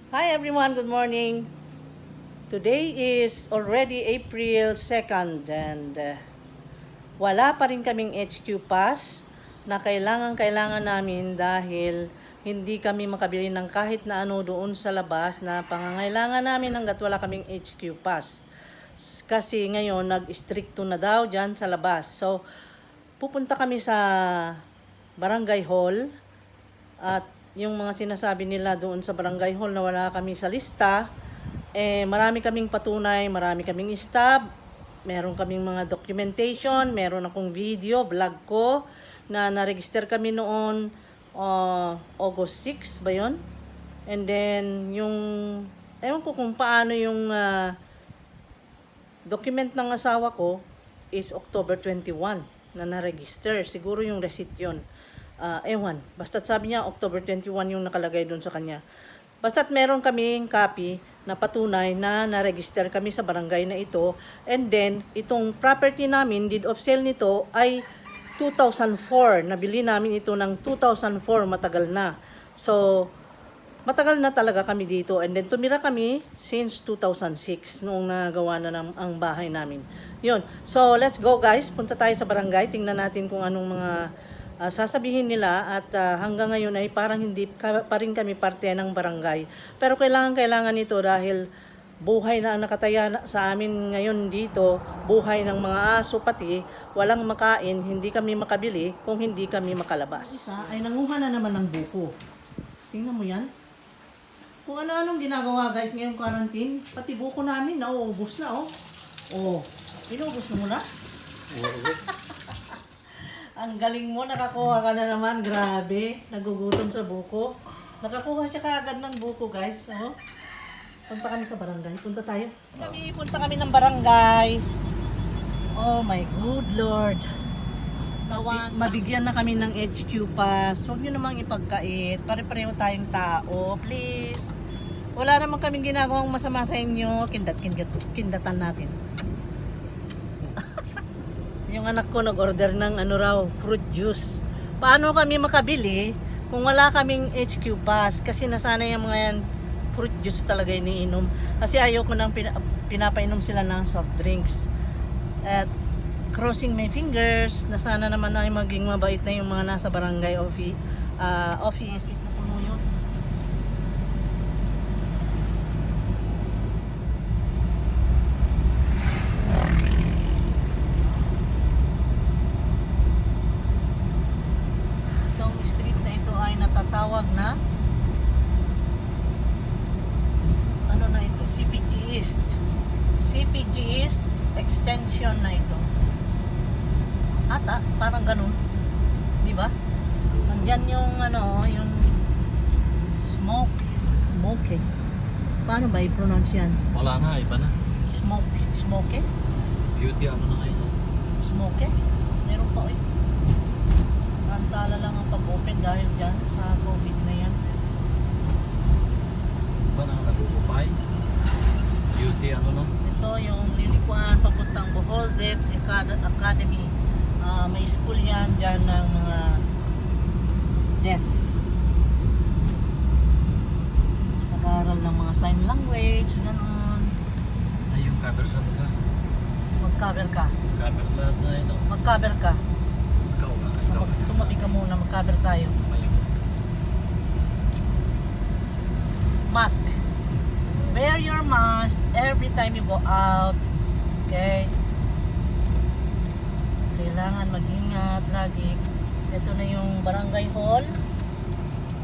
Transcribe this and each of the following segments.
Hi everyone, good morning. Today is already April 2nd and wala pa rin kaming HQ pass na kailangan namin dahil hindi kami makabili ng kahit na ano doon sa labas na pangangailangan namin hanggat wala kaming HQ pass. Kasi ngayon nag-stricto na daw dyan sa labas. So, pupunta kami sa barangay hall at yung mga sinasabi nila doon sa barangay hall na wala kami sa lista, marami kaming patunay, marami kaming stub, meron kaming mga documentation, meron akong video, vlog ko, na na-register kami noon, August 6 ba yun? And then, ewan ko kung paano yung document ng asawa ko is October 21 na na-register. Siguro yung receipt yun. Ewan. Basta't sabi niya, October 21 yung nakalagay doon sa kanya. Basta't meron kaming copy na patunay na na-register kami sa barangay na ito. And then, itong property namin, deed of sale nito ay 2004. Nabili namin ito ng 2004, matagal na. So, matagal na talaga kami dito. And then, tumira kami since 2006, noong nagawa na ang bahay namin. Yun. So, let's go guys. Punta tayo sa barangay. Tingnan natin kung anong mga sasabihin nila at hanggang ngayon ay parang hindi pa rin kami parte ng barangay. Pero kailangan nito dahil buhay na ang nakataya sa amin ngayon dito, buhay ng mga aso pati, walang makain, hindi kami makabili kung hindi kami makalabas. Isa ay nanguha na naman ng buko. Tingnan mo yan. Kung ano-anong ginagawa guys ngayong quarantine, pati buko namin nauubos na oh. Oh, inubos na mo na? Ang galing mo, nakakuha ka na naman. Grabe, nagugutom sa buko. Nakakuha siya kaagad ng buko, guys. Oh. Punta kami sa barangay. Punta tayo. Punta kami ng barangay. Oh my good Lord. Mabigyan na kami ng HQ pass. Huwag nyo namang ipagkait. Pare-pareho tayong tao. Please. Wala naman kaming ginagawang masama sa inyo. Kindatan natin. Yung anak ko nag-order ng fruit juice. Paano kami makabili kung wala kaming HQ pass? Kasi nasanay yung mga yan, fruit juice talaga iniinom. Kasi ayoko nang pinapainom sila ng soft drinks. At crossing my fingers, na sana naman ay maging mabait na yung mga nasa barangay office. Natatawag na ano na ito, CPG East extension na ito ata, parang ganun, di ba? Andyan yung yung smoke paano ba i-pronounce yan? Wala na, iba na. Smoke Beauty ano na ngayon? Smoke meron pa antala lang ang pag-open dahil dyan sa COVID na yan. Iba na nagugupay. Beauty ano na? Ito yung lilikuan papuntang Bohol Deaf Academy. May school yan dyan ng mga deaf. Nag-aaral ng mga sign language, gano'n. Ay, yung cover sa mga. Mag-cover ka. Cover lahat na ito. Mag-cover ka. Ikaw nga, ikaw. Tumabi ka muna, mag-cover tayo. Mask. Wear your mask every time you go out. Okay? Kailangan mag-ingat lagi. Ito na yung barangay hall.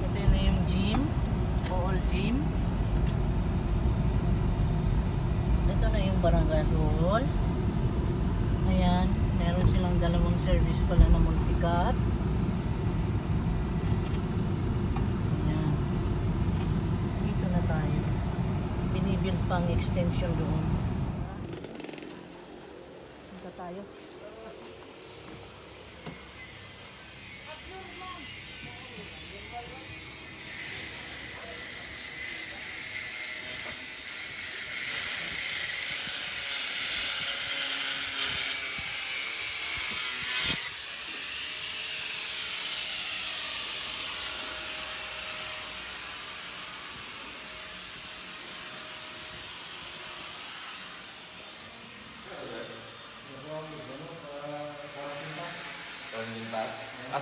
Ito na yung gym. Hall gym. Ito na yung barangay hall. Ayan. Meron silang dalawang service pala na multi-cut. Ayan. Dito na tayo. Binibuild pang extension doon. Punta tayo.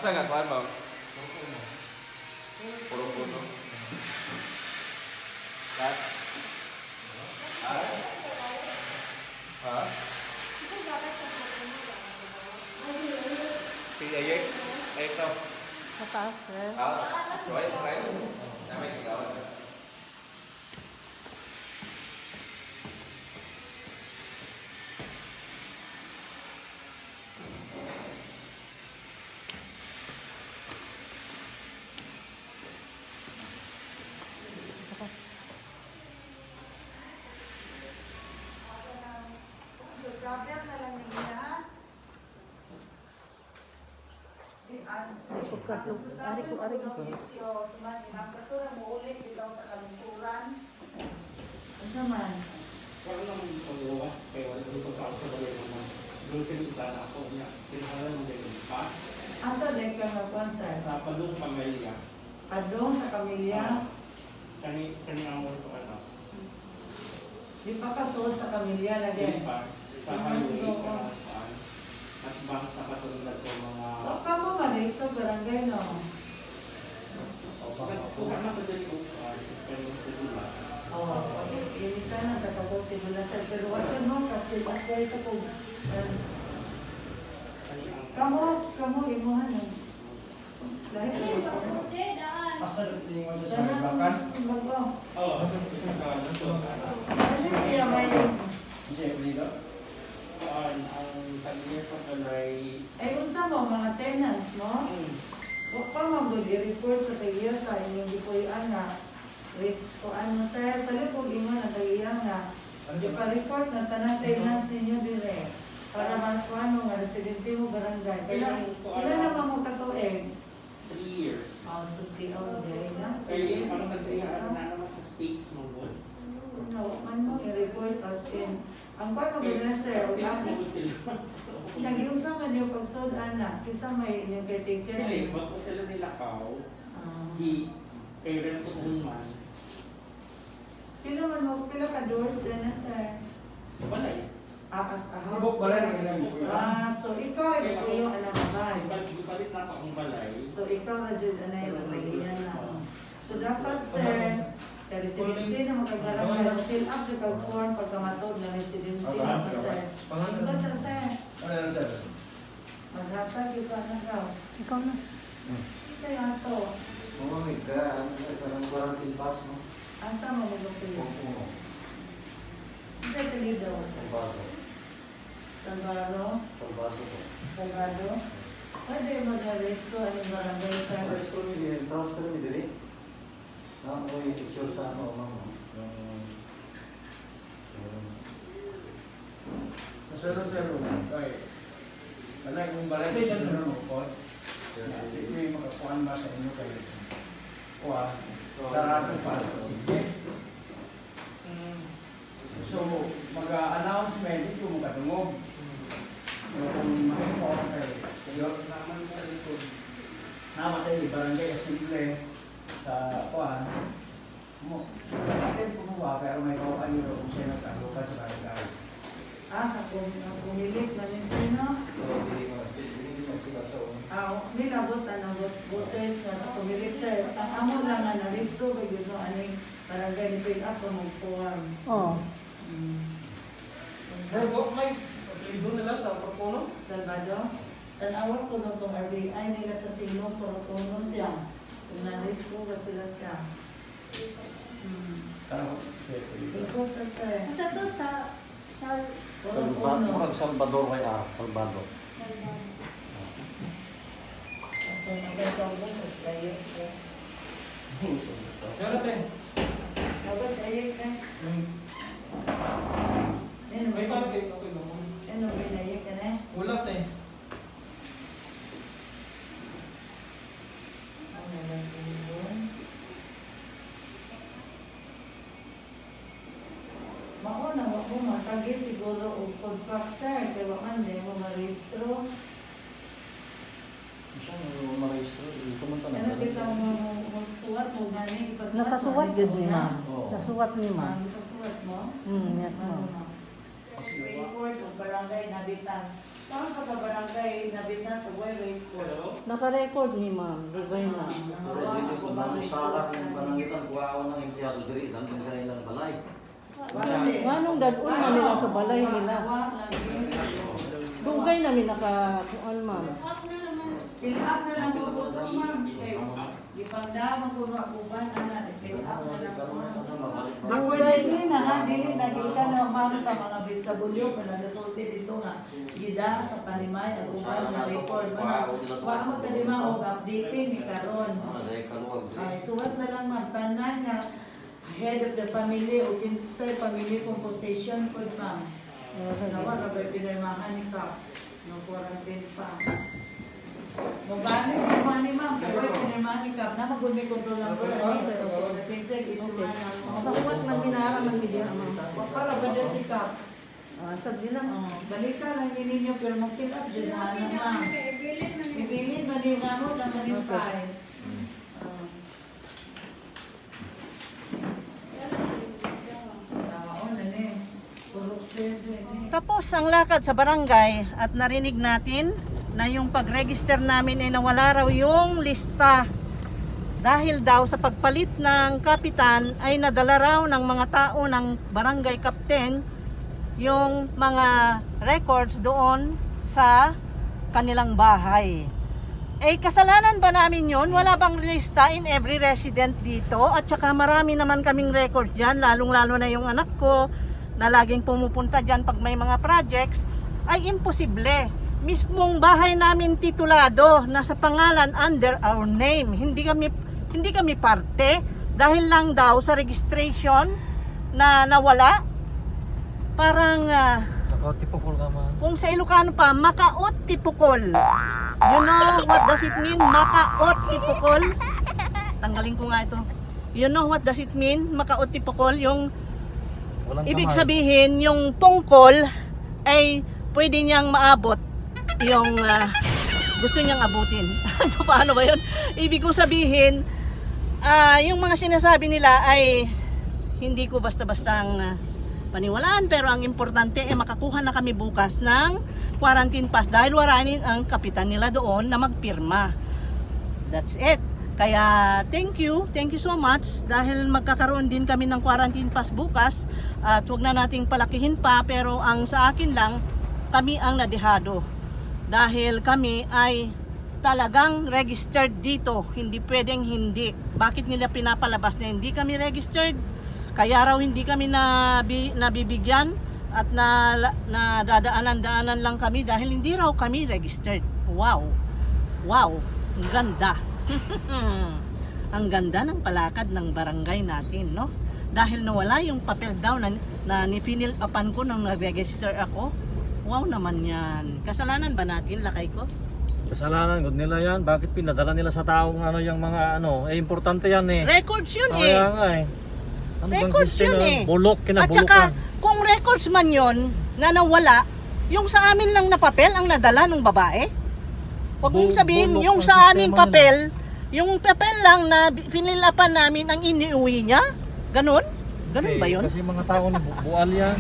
Asa nga kuan mo? Puro puno. Kat? Ha? Sige, ayek. Ay, ito. Mataas, sir. Suway, try. Dami, ikaw. Problem na lang niya. Ari ko. Ang katura mo ulit ikaw sa kalusuran. Ano man? Wala naman pag-uwas, kaya wala naman pagkakas sa balay naman. Doon sinunta na ako niya. Tinahalan ng ganyan pa. Asa din ka mag-concert? Sa Padong Pamilya. Padong sa pamilya. Kani ang mo ito ano. Di pa kasuod sa pamilya Hindi lagi. pa. Sa highway ka saan. At bang sa katulad ko mga... O ka mo malis to barangay no? Kung ano madali ko, kaya mo sa dula. Oo. Hindi ka na katapos sigula sa pero wala mo kapilat kayo sa kung Kani ang... kamo imuhan no? Dahil Kani mo sa Pasal tingin mo Tanang bago. Oo. Ito. Ano siya may Ang tagniya ko talay... ay unsa mo mga tenants mo? Wa pa magud i-report sa tagiya sa inyong gipuy-an nga risk ko ano sir tali ko ingon ang tagiya nga ipa-report na tanang tenants ninyo dire para makuano nga residente mo barangay. Ilan naman mo katuig? 3 years. Susti all day na. Kaya yung parang nagkaya na naman sa states mo mo. No, man mo i-report as in. Ang kwa magud na sir, States ugani. mo sila. Nagiunsa man yung pagsud ana kisa may inyong caretaker. Hindi, bago sila nilakaw, Ah. kay rin ko man. Pila man mo pila ka doors din na sir? Balay. As a house. Buk balay na ilang buk. So ikaw rin ko yung anak babay. Ibalit na pa akong balay. So ikaw na dyan na yung naglagiyan na. So dapat sir, kay residente na magkagaran ka, fill up yung kag-form pagkamatod na residente na ka sir. Ikaw sa sir, Ano yan, sir? maghatag yung anak ka. Ikaw na. Isa yung ato, Umamig ka, ano ka, parang quarantine pass, no? asa mo maglukulo? Puno. Isa talido, Pagbaso. Salvador, Pagbaso ko. Salvador. Pwede mag-resto ang barangay sir. Transfer ni Dili. Ang mo yung picture sa ano, ma'am. Sa sero, ay. Alay, kung balay ko sa sero mo po. Hindi ko yung makakuhaan ba sa inyo kayo. Kuha. Sarado pa. Sige. So, mag-announcement, ito mo katungog. Kung mahimo ako kayo, naman sa likod. Namatay ni Barangay Asimple sa kuhan. Mo, natin pumuha, pero may kawakan nyo kung siya nagkalukan sa barangay. Sa pumilit na ni sino? Nilabot ang voters na sa pumilit sir. Ang amo lang na na-risto ba yun no, aning barangay ni fill up ang form. Oo. May pag-lido nila sa Propono? Salvador, tanawa ko na itong RBI nila sa sino, puro siya. Kung na-risto ba sila siya. Ikaw sa sir. Sa to sa Puro Salvador kay Salvador. Kung nagkakaw mo, mas kayo. Pero te, Tapos kayo ka. may bakit okay naman. Ano binayag ka na? Wala te. Ang nalagyan. Mauna mo matagi siguro o food pack sir. Kaya man din mo marehistro. Siya mo marehistro, dito man Ano kita mo magsuwat mo gani? Ipasuwat Nakasuwat mo, din rin ni na. ma'am. Nasuwat ni ma'am. Ipasuwat mo? Yes, ma'am. Report of barangay inhabitants. Saan ka barangay nabitan sa Boy Record? Naka-record ni ma'am. Dugay na. Base. Manong dadun na nila sa balay nila. Dugay namin naka-kuan ma'am. Fill-up na lang po po, ma'am. Di pagdamang ko uban na fill-up na lang po, ma'am. Recorded din na ha, dili nagita na ma'am sa mga bistabulyo kung nagasulti dito nga. Gida sa Panimay, at uban na record ba na. Wa mo kadima og updating ni karon. Ay, suwat na lang ma'am. Tanan nga, head of the family o kinsay family composition po ma'am. Nawa na ba pinirmahan ni Kap? No quarantine pass. Mugani mo ni ma'am, kaya pinirmahan ni Kap na maguni control number ani. Sa pinsay isuman na mo. Makakuat man ginara man media ma'am. Para ba dyan si Kap? Sabdi lang. Balikan lang din ninyo pero mag-fill up dyan na ma'am. Ibilin man din na mo na manipay. Tapos ang lakad sa barangay at narinig natin na yung pag-register namin ay nawala raw yung lista. Dahil daw sa pagpalit ng kapitan ay nadala raw ng mga tao ng barangay captain yung mga records doon sa kanilang bahay. Eh kasalanan ba namin yun? Wala bang lista in every resident dito? At saka marami naman kaming records dyan, lalong-lalo na yung anak ko na laging pumupunta dyan pag may mga projects, ay imposible. Mismong bahay namin titulado, nasa pangalan under our name. Hindi kami parte dahil lang daw sa registration na nawala. Parang Nakotipukol ka man. kung sa Ilocano pa, makaot tipukol. You know what does it mean? Makaot tipukol. Tanggalin ko nga ito. You know what does it mean? Makaot tipukol. Yung Walang ibig kamay. sabihin, yung pungkol ay pwede niyang maabot yung gusto niyang abutin. Ito paano ba yun? Ibig kong sabihin, yung mga sinasabi nila ay hindi ko basta-bastang paniwalaan, pero ang importante ay makakuha na kami bukas ng quarantine pass dahil waranin ang kapitan nila doon na magpirma. That's it. Kaya thank you so much dahil magkakaroon din kami ng quarantine pass bukas at wag na nating palakihin pa, pero ang sa akin lang, kami ang nadehado dahil kami ay talagang registered dito, hindi pwedeng hindi. Bakit nila pinapalabas na hindi kami registered? Kaya raw hindi kami nabibigyan at nadadaanan-daanan lang kami dahil hindi raw kami registered. Wow, ang ganda. Ang ganda ng palakad ng barangay natin, no? Dahil nawala yung papel daw na nipinil upan ko nung nag-register ako. Wow naman yan. Kasalanan ba natin, lakay ko? Kasalanan gud nila yan. Bakit pinadala nila sa taong yung mga importante yan eh. Records yun eh. Kaya nga eh. Ano bang Records system yun na eh. Bulok, At kinabulukan. saka, kung records man yun na nawala, yung sa amin lang na papel ang nadala ng babae. Huwag mong sabihin, Bulok yung ang sa amin sistema papel, yung papel lang na pinilapan namin ang iniuwi niya. Ganon? Ganon ba yun? Kasi mga tao ni bual yan.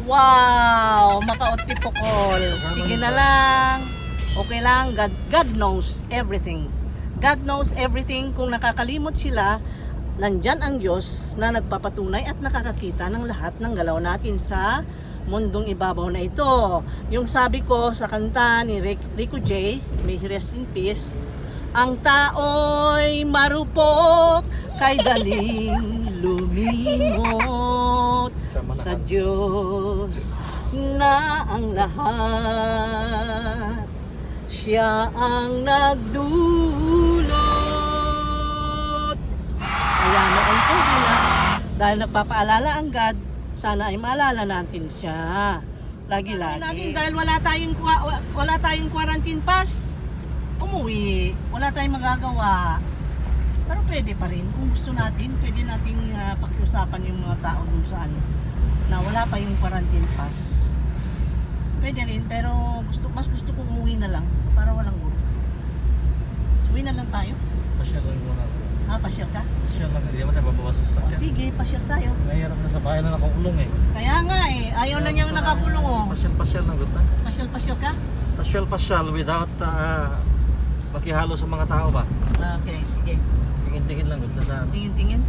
Wow! Makautipokol. Sige na lang. Okay lang. God knows everything. God knows everything. Kung nakakalimot sila, nandyan ang Diyos na nagpapatunay at nakakakita ng lahat ng galaw natin sa mundong ibabaw na ito. Yung sabi ko sa kanta ni Rico J, may rest in peace, ang tao'y marupok, kay daling lumingot sa Diyos na ang lahat. Siya ang nagdulot. Kaya noon po din dahil nagpapaalala ang God, sana ay maalala natin siya. Lagi-lagi. Dahil wala tayong quarantine pass, umuwi. Wala tayong magagawa. Pero pwede pa rin. Kung gusto natin, pwede nating pag-usapan yung mga tao dun sa na wala pa yung quarantine pass. Pwede rin, pero mas gusto ko umuwi na lang para walang guro. Uwi na lang tayo. Pasyalan mo na. Ha? Pasyal ka? Pasyal lang, hindi naman tayo babawas sa O, sakyan. sige, pasyal tayo. Mahirap na sa bahay na nakakulong eh. Kaya nga eh, ayaw na niyang nakakulong oh. Pasyal-pasyal lang gusto. Pasyal-pasyal ka? Pasyal-pasyal without makihalo sa mga tao ba? Okay, sige. Tingin-tingin lang gusto sa Tingin-tingin.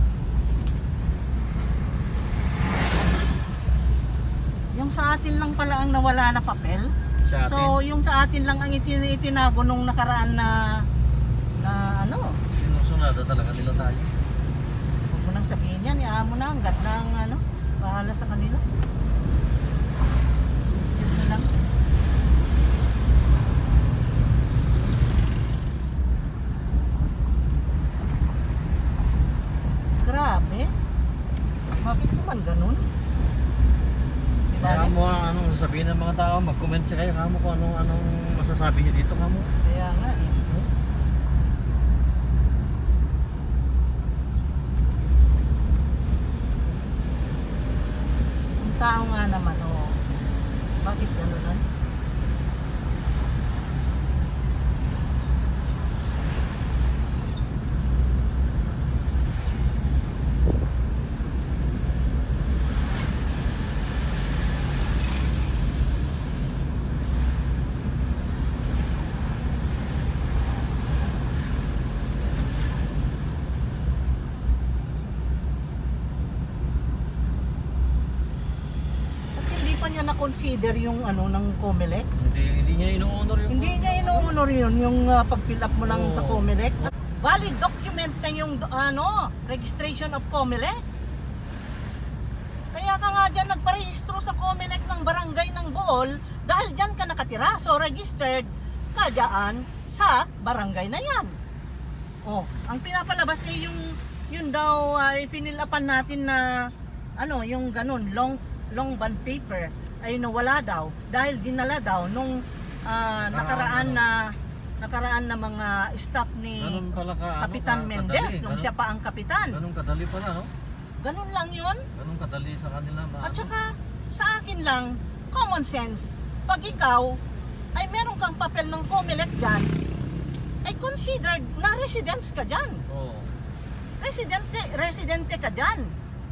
Yung sa atin lang pala ang nawala na papel. sa atin. So, yung sa atin lang ang itinago nung nakaraan na ano. Sinusunada talaga nila tayo. Huwag mo nang sabihin yan, iaan mo na hanggat ng ano, bahala sa kanila. Yun na lang. Grabe. Bakit naman ganun? Diba? Kaya mo anong sasabihin ng mga tao, mag-comment siya kayo kamo kung anong masasabi niyo dito kamo. Kaya nga eh. Ang tao nga naman, oh. Bakit gano'n? At hindi pa niya na-consider yung ano ng COMELEC. Hindi niya ino-honor yung Hindi niya ino-honor yun, yung pag-fill up mo lang Oo. sa COMELEC. Valid document na yung registration of COMELEC. Kaya ka nga dyan nagparehistro sa COMELEC ng barangay ng Bohol dahil dyan ka nakatira. So registered ka dyan sa barangay na yan. Oh, ang pinapalabas ay yung daw ipinilapan natin na ano, yung ganun, long bond paper ay nawala daw dahil dinala daw nung nakaraan na mga staff ni Ganun pala ka, Kapitan Mendez nung siya pa ang kapitan. Ganun kadali pala, no? Ganun lang yun. Ganun kadali sa kanila. At saka sa akin lang, common sense. Pag ikaw ay meron kang papel ng COMELEC dyan, ay considered na residence ka dyan. Oo. Residente ka dyan.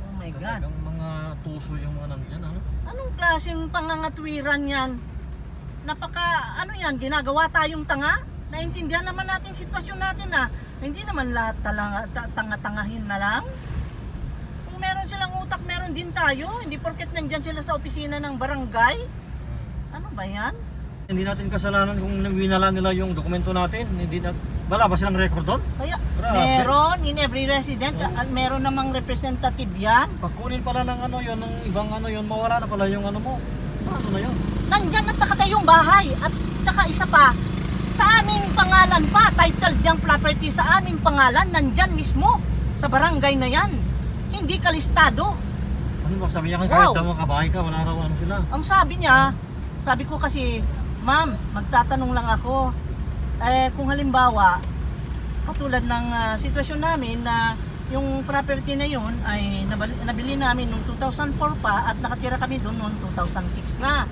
Oh my God. Talagang mga tuso yung mga nandyan, ano? Anong klaseng pangangatwiran yan? Ano yan, ginagawa tayong tanga? Naintindihan naman natin sitwasyon natin na hindi naman lahat tanga-tangahin na lang. Kung meron silang utak, meron din tayo. Hindi porket nandyan sila sa opisina ng barangay. Ano ba yan? Hindi natin kasalanan kung winala nila yung dokumento natin. Wala ba silang record doon? Kaya Grabe. meron in every resident, meron namang representative yan. Pagkunin pala ng ano yun, ng ibang ano yun, mawala na pala yung ano mo. Ano na yun? Nandyan at nakatay yung bahay. At saka isa pa, sa aming pangalan pa, title diyang property sa aming pangalan, nandyan mismo sa barangay na yan. Hindi ka listado. Ano ba sabi niya, Wow. kahit daw makabahay ka, wala raw ano sila. Ang sabi niya, sabi ko kasi, ma'am, magtatanong lang ako. Kung halimbawa, katulad ng sitwasyon namin na yung property na yun ay nabili namin noong 2004 pa at nakatira kami doon noong 2006 na.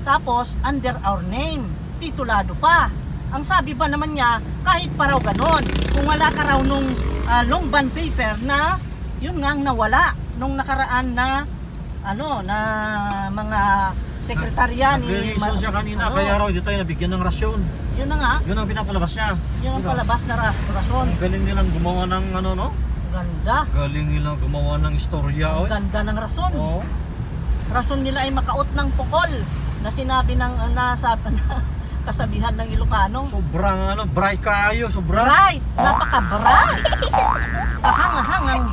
Tapos, under our name, titulado pa. Ang sabi ba naman niya, kahit pa raw ganon, kung wala ka raw nung long bond paper na, yun nga ang nawala nung nakaraan na, na mga sekretarya ni... Nag-reason siya kanina, kaya raw dito tayo nabigyan ng rasyon. Yun na nga, Yun ang pinapalabas niya. yun ang Diba? palabas na rason. Ang galing nilang gumawa ng ano, no? Ganda. Galing nilang gumawa ng istorya, Ang oy. ganda ng rason. Oo. Rason nila ay makaot ng pukol na sinabi ng kasabihan ng Ilocano. Sobrang ano, bright kayo, sobrang. Bright! Napaka-bright! Kahang-hangang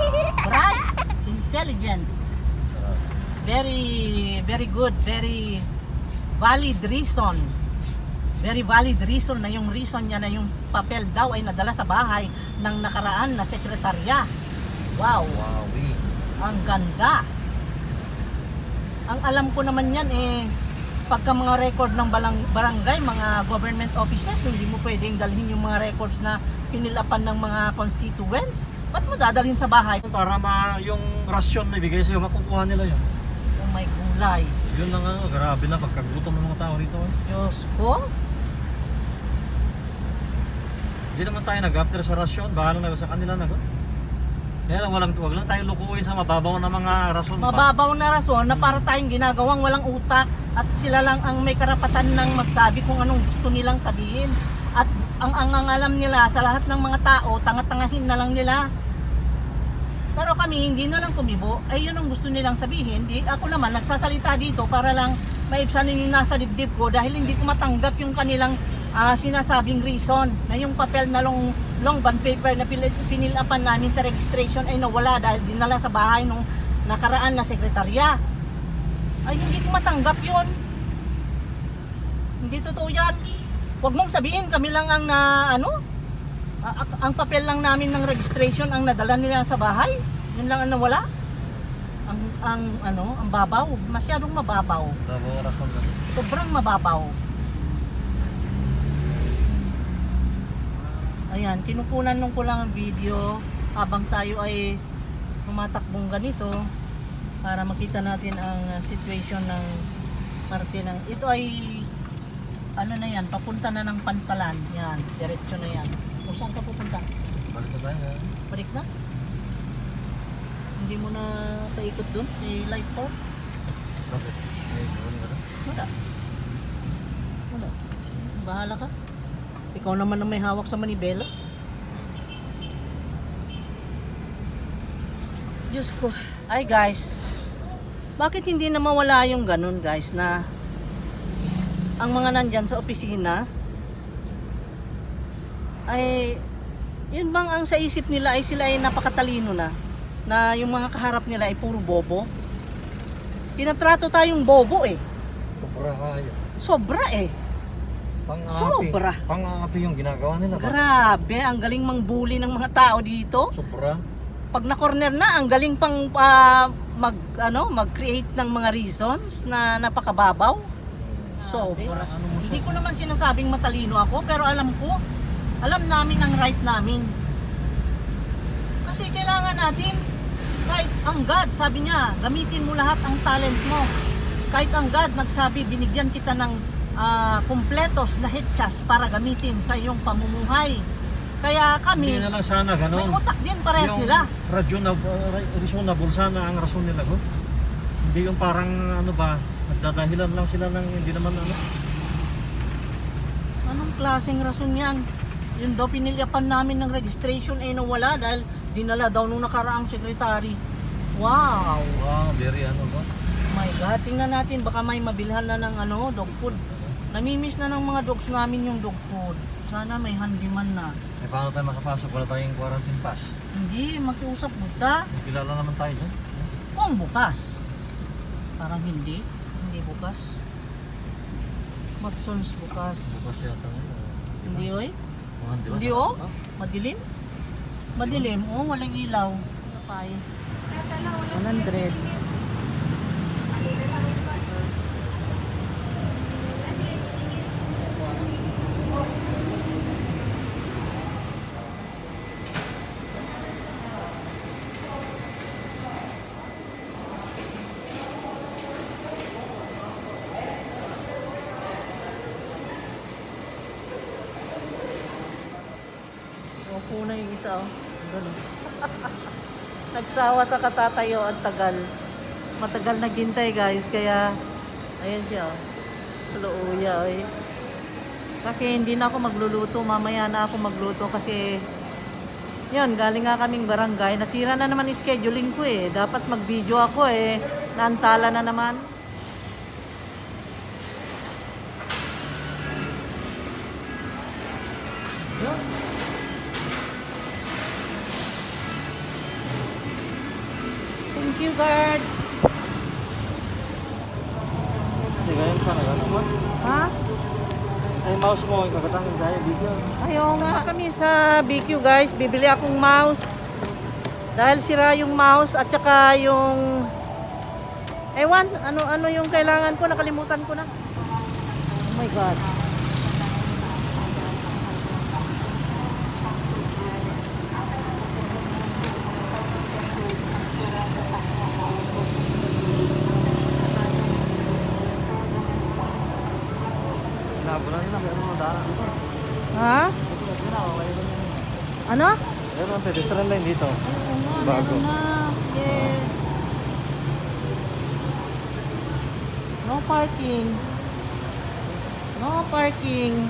bright! Intelligent. Very, very good. Very valid reason. Very valid reason na yung reason niya na yung papel daw ay nadala sa bahay ng nakaraan na sekretarya. Wow! Wowie. Ang ganda. Ang alam ko naman yan pagka mga record ng barangay, mga government offices, hindi mo pwedeng dalhin yung mga records na pinilapan ng mga constituents. Ba't mo dadalhin sa bahay? Para yung rasyon na ibigay sa'yo, makukuha nila yun. Oh my gulay. Yun lang ano, grabe na pagkagutom ng mga tao rito. Eh. Diyos ko. Hindi naman tayo nag-after sa rasyon, bahala na sa kanila na. Kaya lang, wag lang tayo lukuin sa mababaw na mga rason pa. Mababaw na rason na para tayong ginagawang walang utak at sila lang ang may karapatan ng magsabi kung anong gusto nilang sabihin. At ang alam nila sa lahat ng mga tao, tanga-tangahin na lang nila. Pero kami hindi na lang kumibo. Ay yun ang gusto nilang sabihin. Ako naman nagsasalita dito para lang maibsanin yung nasa dibdib ko dahil hindi ko matanggap yung kanilang sinasabing reason na yung papel na long bond paper na pinilapan namin sa registration ay nawala dahil dinala sa bahay nung nakaraan na sekretarya. Ay hindi ko matanggap yun. Hindi totoo yan. Huwag mong sabihin kami lang ang ang papel lang namin ng registration ang nadala nila sa bahay. Yun lang ang nawala. Ang babaw, masyadong mababaw. Mababaw rason lang. Sobrang mababaw. Ayan, kinukunan nung ko lang ang video habang tayo ay tumatakbong ganito para makita natin ang situation ng parte ng ito ay ano na yan, papunta na ng Pantalan. Yan, diretso na yan. O saan ka pupunta? Balik na tayo. Balik na? Hindi mo na paikot dun? May light port? Bakit? May gawin ka na? Wala. Wala. Bahala ka. Ikaw naman ang may hawak sa manibela. Diyos ko. Ay guys. Bakit hindi na mawala yung ganun guys na ang mga nandyan sa opisina ay yun bang ang sa isip nila ay sila ay napakatalino na yung mga kaharap nila ay puro bobo. Tinatrato tayong bobo eh. Sobra kayo. Sobra eh. Sobra. Pang-aapi yung ginagawa nila. Grabe, ang galing mangbuli ng mga tao dito. Sobra. Pag na-corner na, ang galing pang mag-create ng mga reasons na napakababaw. Sobra. Hindi ko naman sinasabing matalino ako, pero alam namin ang right namin. Kasi kailangan natin, kahit ang God, sabi niya, gamitin mo lahat ang talent mo. Kahit ang God nagsabi, binigyan kita ng kumpletos na hechas para gamitin sa iyong pamumuhay. Kaya kami, Hindi na lang sana gano'n. may utak din parehas Yung nila. reasonable sana ang rason nila. Hindi yung parang nagdadahilan lang sila ng hindi naman Anong klaseng rason yan? Yun daw pinilyapan namin ng registration ay nawala dahil dinala daw nung nakaraang sekretary. Wow! Wow, very ba? My God, tingnan natin baka may mabilhan na ng dog food. Namimiss na ng mga dogs namin yung dog food. Sana may handyman na. Eh, paano tayo makapasok? Wala tayong quarantine pass. Hindi, makiusap buta. May kilala naman tayo dyan. Kung bukas. Parang hindi. Hindi bukas. Watson's bukas. Bukas yata ngayon. Hindi oy. Di ba? Hindi oh. Madilim. Madilim. Oh, walang ilaw. Kapay. 100. Upo na yung isa, oh. Ganun. Nagsawa sa katatayo ang tagal. Matagal naghintay guys, kaya ayan siya, oh. Luuya, eh. Kasi hindi na ako magluluto, mamaya na ako magluto kasi yun, galing nga kaming barangay. Nasira na naman yung scheduling ko eh. Dapat mag-video ako eh. Naantala na naman. Yun. Thank you, guard. Hindi ganyan pa na gano'n mo. Ha? Ay, mouse mo, ikakatangin tayo, video. Ayaw nga kami sa BQ guys. Bibili akong mouse. Dahil sira yung mouse at saka yung ewan, ano yung kailangan ko, nakalimutan ko na. Oh my God. Nabulan nila, meron mga daan dito. Ha? Ito, okay na. Ano? Meron ang pedestrian line dito. Oo nga, Bago. meron na. Yes. No parking. No parking.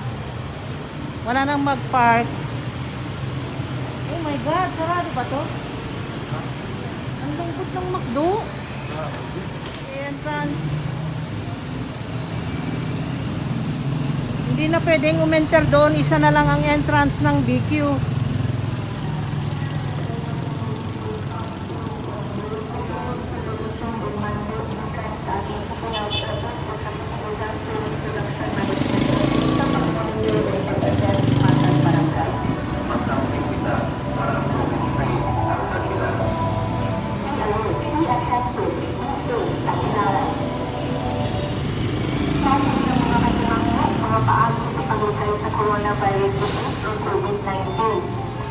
Wala nang mag-park. Oh my God, sarado ba to? Ang lungkot ng McDo. Entrance. Hindi na pwedeng umenter doon. Isa na lang ang entrance ng BQ.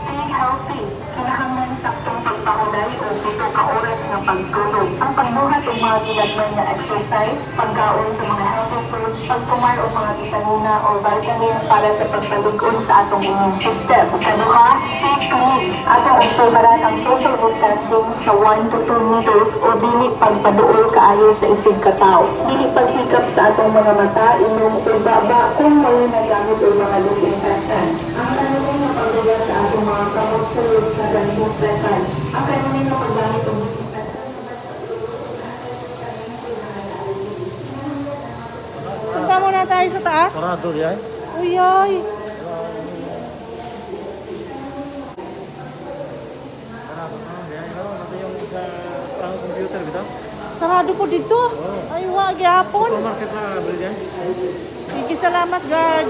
Stay healthy. Kinahanglan saktong pagpakulay o 7 ka oras ng pagtulog. Ang pagbuhat o mga ginagmay na exercise, pagkaon sa mga healthy food, pagtumar o mga vitamina o vitamins para sa pagpalugon sa atong immune system. Kaduha, stay clean. Atong obserbaran ang social distancing sa 1 to 2 meters o dili pagpaduol kaayo sa isig katao. Dili paghikap sa atong mga mata, inom o baba kung wala nagamit o mga disinfectant. Ang kanunay na pagbuhat sa atong mga kamot sulod sa ganitong frequency. Ang kanunay na paggamit o Punta muna tayo sa taas. Sarado yan. Uyoy. Sarado na. Yan. Ito yung sa pang computer bitaw. Sarado po dito. Ay, wag yapon. Supermarket na bili yan. Sige, salamat, guard.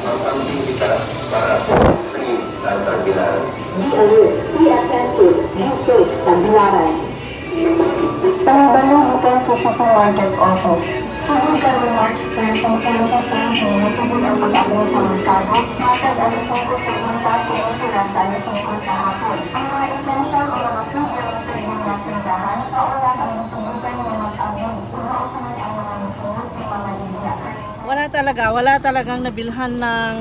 Pagpambing kita para po free ng Tagbilaran. Be attentive, be safe, Tagbilaran. Pangbalong bukan sa supermarket office. Sabon ka rin mas, kaya kung kailan ka sa nasubod ang pag-abot sa merkado, matag ang sungko sa punta kung sila sa sungko sa hapon. Ang mga essential o mga food na sa inyong natindahan, paula ang subukan ng mga tabon. Pinausahan ang mga musunod ng mga linya. Wala talagang nabilhan ng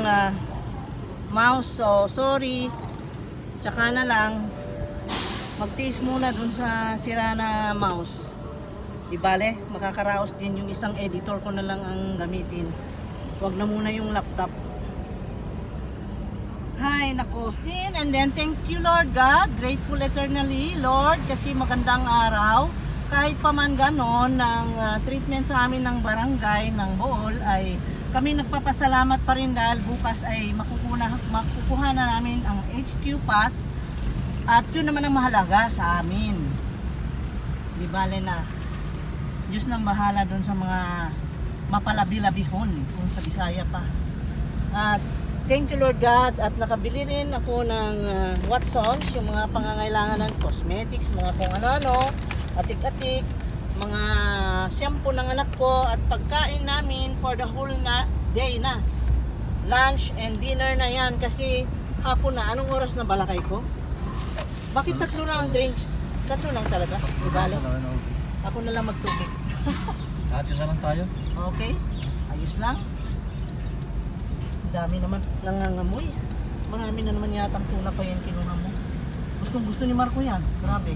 mouse. So, sorry. Tsaka na lang, magtiis muna dun sa sira na mouse. Di bale, makakaraos din yung isang editor ko na lang ang gamitin. Huwag na muna yung laptop. Hi, nako, Stin. And then, thank you, Lord God. Grateful eternally, Lord, kasi magandang araw. Kahit pa man ganon, ng treatment sa amin ng barangay, ng Bohol, ay kami nagpapasalamat pa rin dahil bukas ay makukuha na namin ang HQ pass. At yun naman ang mahalaga sa amin. Di bale na. Diyos nang bahala doon sa mga mapalabi-labihon kung sa Bisaya pa. At thank you Lord God, at nakabili rin ako ng Watsons, yung mga pangangailangan ng cosmetics, mga kung ano-ano, atik-atik, mga shampoo ng anak ko at pagkain namin for the whole day na. Lunch and dinner na yan kasi hapon na. Anong oras na balakay ko? Bakit tatlo lang ang drinks? Tatlo lang talaga? Di bale? Ako na lang magtubig. Atin na lang tayo. Okay? Ayos lang. Dami naman nangangamoy. Marami na naman yatang tuna pa yan kinuha mo. Gustong gusto ni Marco yan. Grabe.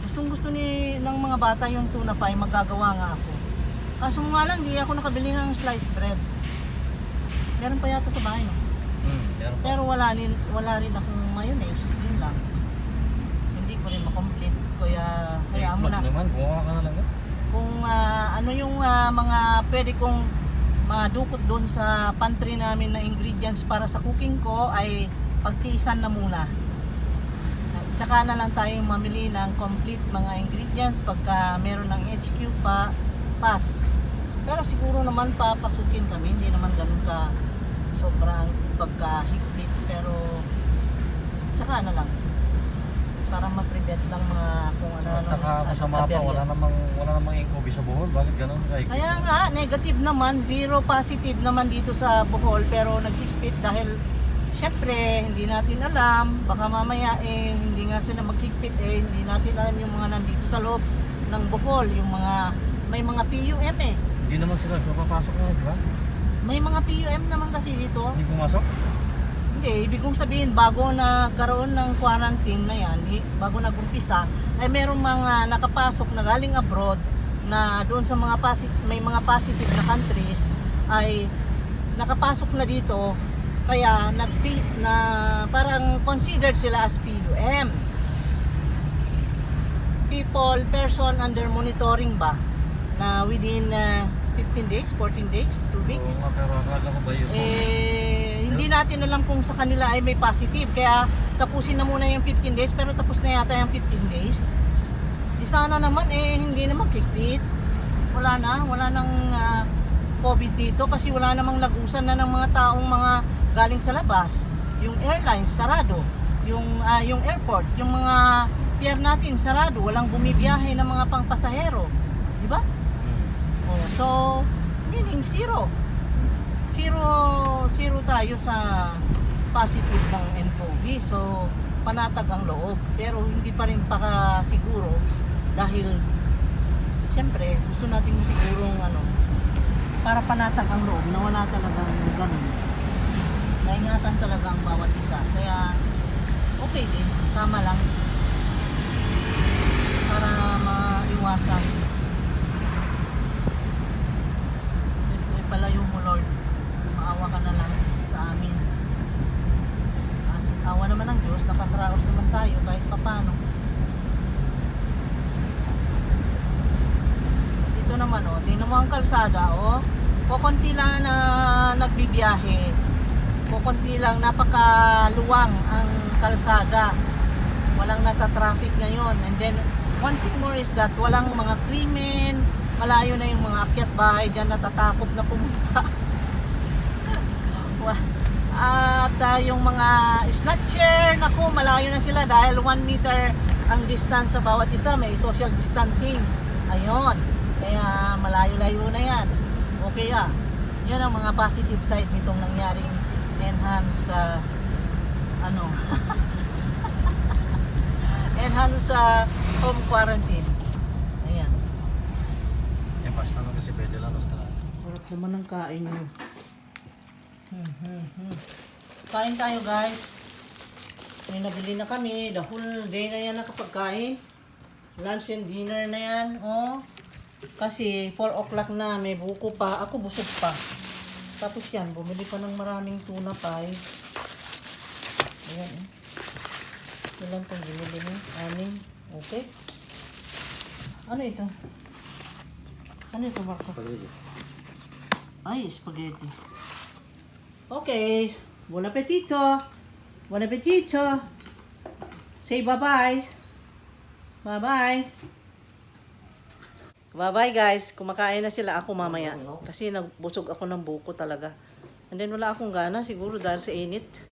Gustong gusto ng mga bata yung tuna pa ay magagawa nga ako. Kaso nga lang, di ako nakabili ng sliced bread. Meron pa yata sa bahay, no? Meron pa. Pero wala rin akong mayonnaise. Yun lang. Hindi ko rin makomplete. Kaya mo na. Naman, gumawa ka na lang. Kung ano yung mga pwede kong madukot doon sa pantry namin na ingredients para sa cooking ko ay pagtiisan na muna. Tsaka na lang tayong mamili ng complete mga ingredients pagka meron ng HQ pass. Pero siguro naman papasukin kami, hindi naman ganun ka sobrang pagkahigpit, pero tsaka na lang para ma-prevent ng mga kung ano-ano. Saka masama pa, wala namang inkobi sa Bohol. Bakit ganun? Kaya nga, negative naman, zero positive naman dito sa Bohol, pero naghigpit dahil syempre, hindi natin alam, baka mamaya hindi nga sila magkikpit eh, hindi natin alam yung mga nandito sa loob ng Bohol, yung mga, may mga PUM eh. Hindi naman sila papapasok na, di ba? May mga PUM naman kasi dito. Hindi pumasok? Hindi, ibig kong sabihin, bago nagkaroon ng quarantine na yan, bago nag-umpisa, ay merong mga nakapasok na galing abroad na doon sa mga may mga positive na countries ay nakapasok na dito, kaya na parang considered sila as PUM. Person under monitoring ba, na within 15 days, 14 days, 2 weeks. Oo, pero akala ko ba yun? Hindi natin alam kung sa kanila ay may positive, kaya tapusin na muna yung 15 days, pero tapos na yata yung 15 days. Di sana naman hindi na magkikpit. Wala nang COVID dito kasi wala namang lagusan na ng mga taong mga galing sa labas. Yung airlines sarado, yung airport, yung mga pier natin sarado, walang bumibiyahe ng mga pangpasahero, di ba? Oh, so meaning zero tayo sa positive ng NCOV. So panatag ang loob, pero hindi pa rin siguro dahil siyempre gusto natin sigurong para panatag ang loob na wala talagang ganun. Naingatan talaga ang bawat isa. Kaya okay din, tama lang para maiwasan. Yes, palayo mo Lord, maawa ka na lang sa amin. Awa naman ng Diyos, nakakaraos naman tayo kahit papano. Dito naman tingnan mo ang kalsada kukunti lang na nagbibiyahe, kukunti lang, napakaluwang ang kalsada, walang nata-traffic ngayon. And then one thing more is that walang mga krimen, malayo na yung mga akyat bahay dyan natatakot na pumunta. At yung mga snatcher, naku, malayo na sila dahil 1 meter ang distance sa bawat isa, may social distancing. Ayun, kaya malayo-layo na yan. Okay yun ang mga positive side nitong nangyaring enhance enhance home quarantine. Ayan. Yan, basta na kasi pwede lang. Sarap naman ang kain nyo. Kain tayo guys. May nabili na kami. The whole day na yan nakapagkain. Lunch and dinner na yan. Kasi 4 o'clock na. May buko pa. Ako busog pa. Tapos yan, bumili pa ng maraming tuna pie. Ayan Ilan pang binili mo? 6. Okay. Ano ito? Ano ito, Marco? Ay, spaghetti. Okay. Buon appetito. Buon appetito. Say bye-bye. Bye-bye. Bye-bye guys. Kumakain na sila, ako mamaya. Kasi nagbusog ako ng buko talaga. And then wala akong gana siguro dahil sa init.